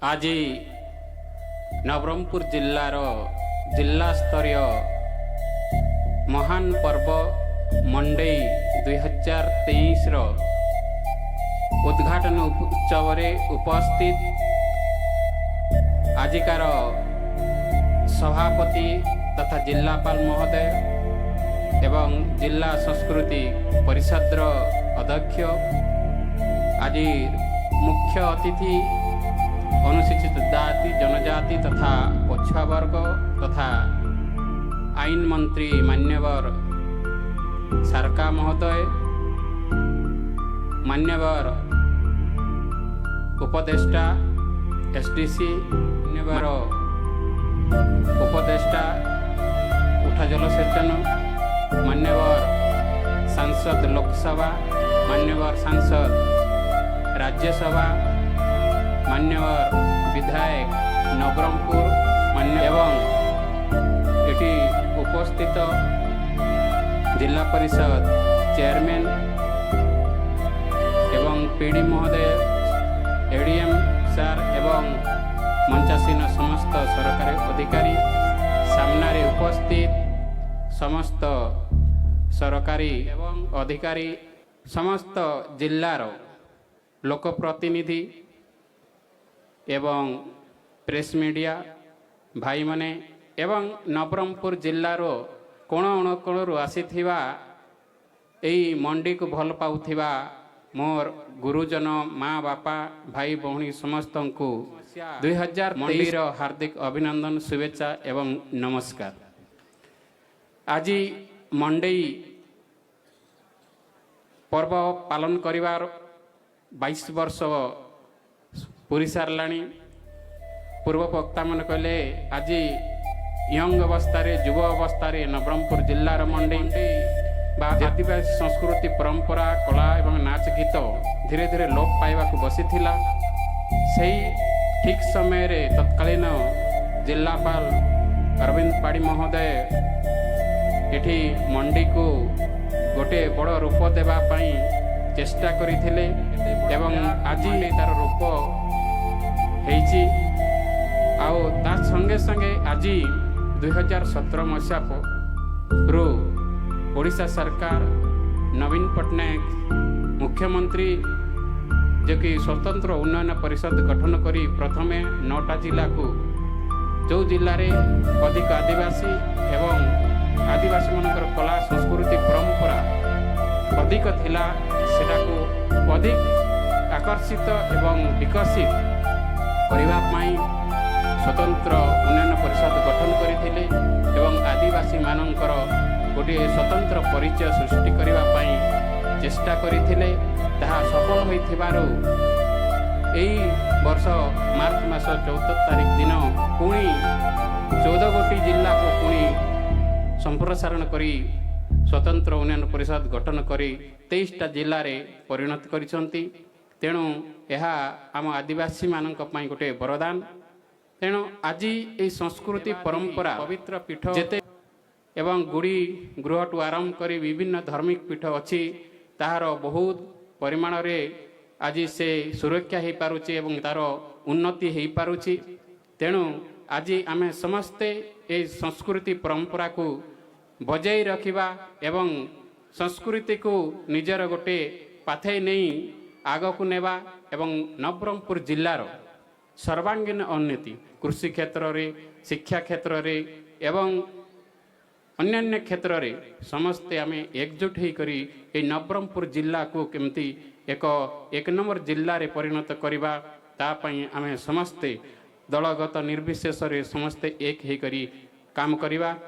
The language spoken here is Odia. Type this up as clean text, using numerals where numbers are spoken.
ଆଜି ନବରଙ୍ଗପୁର ଜିଲ୍ଲାର ଜିଲ୍ଲା ସ୍ତରୀୟ ମହାନ ପର୍ବ ମଣ୍ଡେଇ 2023ର ଉଦ୍ଘାଟନ ଉତ୍ସବରେ ଉପସ୍ଥିତ ଆଜିକାର ସଭାପତି ତଥା ଜିଲ୍ଲାପାଳ ମହୋଦୟ ଏବଂ ଜିଲ୍ଲା ସଂସ୍କୃତି ପରିଷଦର ଅଧ୍ୟକ୍ଷ, ଆଜି ମୁଖ୍ୟ ଅତିଥି, ଅନୁସୂଚିତ ଜାତି, ଜନଜାତି ତଥା ପଛୁଆ ବର୍ଗ ତଥା ଆଇନ ମନ୍ତ୍ରୀ ମାନ୍ୟବର ସାରକା ମହୋଦୟ, ମାନ୍ୟବର ଉପଦେଷ୍ଟା ଏସ୍ ଡି ସି, ମାନ୍ୟବର ଉପଦେଷ୍ଟା ଉଠା ଜଳସେଚନ, ମାନ୍ୟବର ସାଂସଦ ଲୋକସଭା, ମାନ୍ୟବର ସାଂସଦ ରାଜ୍ୟସଭା, ମାନ୍ୟବର ବିଧାୟକ ନବରଙ୍ଗପୁର ମାନ୍ୟ ଏବଂ ଏଠି ଉପସ୍ଥିତ ଜିଲ୍ଲା ପରିଷଦ ଚେୟାରମ୍ୟାନ୍ ଏବଂ ପିଡ଼ି ମହୋଦୟ, ଏଡ଼ିଏମ୍ ସାର୍ ଏବଂ ମଞ୍ଚାସୀନ ସମସ୍ତ ସରକାରୀ ଅଧିକାରୀ, ସାମ୍ନାରେ ଉପସ୍ଥିତ ସମସ୍ତ ସରକାରୀ ଏବଂ ଅଧିକାରୀ, ସମସ୍ତ ଜିଲ୍ଲାର ଲୋକପ୍ରତିନିଧି ଏବଂ ପ୍ରେସ୍ ମିଡ଼ିଆ ଭାଇମାନେ ଏବଂ ନବରଙ୍ଗପୁର ଜିଲ୍ଲାର କୋଣ ଅନୁକୋଣରୁ ଆସିଥିବା ଏଇ ମଣ୍ଡିକୁ ଭଲ ପାଉଥିବା ମୋର ଗୁରୁଜନ, ମା, ବାପା, ଭାଇ, ଭଉଣୀ ସମସ୍ତଙ୍କୁ 2023ର ହାର୍ଦ୍ଦିକ ଅଭିନନ୍ଦନ, ଶୁଭେଚ୍ଛା ଏବଂ ନମସ୍କାର। ଆଜି ମଣ୍ଡେଇ ପର୍ବ ପାଳନ କରିବାର 22 ବର୍ଷ ପୁରି ସାରିଲାଣି। ପୂର୍ବ ବକ୍ତାମାନେ କହିଲେ, ଆଜି ୟଙ୍ଗ ଅବସ୍ଥାରେ, ଯୁବ ଅବସ୍ଥାରେ ନବରଙ୍ଗପୁର ଜିଲ୍ଲାର ମଣ୍ଡି ବା ଆଦିବାସୀ ସଂସ୍କୃତି, ପରମ୍ପରା, କଳା ଏବଂ ନାଚ ଗୀତ ଧୀରେ ଧୀରେ ଲୋପ ପାଇବାକୁ ବସିଥିଲା। ସେଇ ଠିକ୍ ସମୟରେ ତତ୍କାଳୀନ ଜିଲ୍ଲାପାଳ ଅରବିନ୍ଦ ପାଢ଼ୀ ମହୋଦୟ ଏଠି ମଣ୍ଡିକୁ ଗୋଟେ ବଡ଼ ରୂପ ଦେବା ପାଇଁ ଚେଷ୍ଟା କରିଥିଲେ ଏବଂ ଆଜି ତାର ରୂପ ହେଇଛି। ଆଉ ତା ସଙ୍ଗେ ସଙ୍ଗେ ଆଜି 2017 ମସିହାରୁ ଓଡ଼ିଶା ସରକାର, ନବୀନ ପଟ୍ଟନାୟକ ମୁଖ୍ୟମନ୍ତ୍ରୀ, ଯେ କି ସ୍ୱତନ୍ତ୍ର ଉନ୍ନୟନ ପରିଷଦ ଗଠନ କରି ପ୍ରଥମେ ନଅଟା ଜିଲ୍ଲାକୁ, ଯେଉଁ ଜିଲ୍ଲାରେ ଅଧିକ ଆଦିବାସୀ ଏବଂ ଆଦିବାସୀମାନଙ୍କର କଳା, ସଂସ୍କୃତି, ପରମ୍ପରା ଅଧିକ ଥିଲା, ସେଟାକୁ ଅଧିକ ଆକର୍ଷିତ ଏବଂ ବିକଶିତ କରିବା ପାଇଁ ସ୍ୱତନ୍ତ୍ର ଉନ୍ନୟନ ପରିଷଦ ଗଠନ କରିଥିଲେ ଏବଂ ଆଦିବାସୀମାନଙ୍କର ଗୋଟିଏ ସ୍ୱତନ୍ତ୍ର ପରିଚୟ ସୃଷ୍ଟି କରିବା ପାଇଁ ଚେଷ୍ଟା କରିଥିଲେ। ତାହା ସଫଳ ହୋଇଥିବାରୁ ଏଇ ବର୍ଷ ମାର୍ଚ୍ଚ ମାସ 14 ତାରିଖ ଦିନ ପୁଣି 14 ଗୋଟି ଜିଲ୍ଲାକୁ ପୁଣି ସମ୍ପ୍ରସାରଣ କରି ସ୍ୱତନ୍ତ୍ର ଉନ୍ନୟନ ପରିଷଦ ଗଠନ କରି 23ଟା ଜିଲ୍ଲାରେ ପରିଣତ କରିଛନ୍ତି। ତେଣୁ ଏହା ଆମ ଆଦିବାସୀମାନଙ୍କ ପାଇଁ ଗୋଟିଏ ବରଦାନ। ତେଣୁ ଆଜି ଏହି ସଂସ୍କୃତି, ପରମ୍ପରା, ପବିତ୍ର ପୀଠ ଯେତେ ଏବଂ ଗୁଡ଼ି ଗୃହଠୁ ଆରମ୍ଭ କରି ବିଭିନ୍ନ ଧାର୍ମିକ ପୀଠ ଅଛି, ତାହାର ବହୁତ ପରିମାଣରେ ଆଜି ସେ ସୁରକ୍ଷା ହେଇପାରୁଛି ଏବଂ ତାର ଉନ୍ନତି ହେଇପାରୁଛି। ତେଣୁ ଆଜି ଆମେ ସମସ୍ତେ ଏହି ସଂସ୍କୃତି ପରମ୍ପରାକୁ ବଜାଇ ରଖିବା ଏବଂ ସଂସ୍କୃତିକୁ ନିଜର ଗୋଟେ ପାଥେଇ ନେଇ ଆଗକୁ ନେବା ଏବଂ ନବରଙ୍ଗପୁର ଜିଲ୍ଲାର ସର୍ବାଙ୍ଗୀନ ଉନ୍ନତି କୃଷି କ୍ଷେତ୍ରରେ, ଶିକ୍ଷା କ୍ଷେତ୍ରରେ ଏବଂ ଅନ୍ୟାନ୍ୟ କ୍ଷେତ୍ରରେ ସମସ୍ତେ ଆମେ ଏକଜୁଟ ହୋଇକରି ଏହି ନବରଙ୍ଗପୁର ଜିଲ୍ଲାକୁ କେମିତି ଏକ ନମ୍ବର ଜିଲ୍ଲାରେ ପରିଣତ କରିବା, ତା ପାଇଁ ଆମେ ସମସ୍ତେ ଦଳଗତ ନିର୍ବିଶେଷରେ ସମସ୍ତେ ଏକ ହୋଇକରି କାମ କରିବା।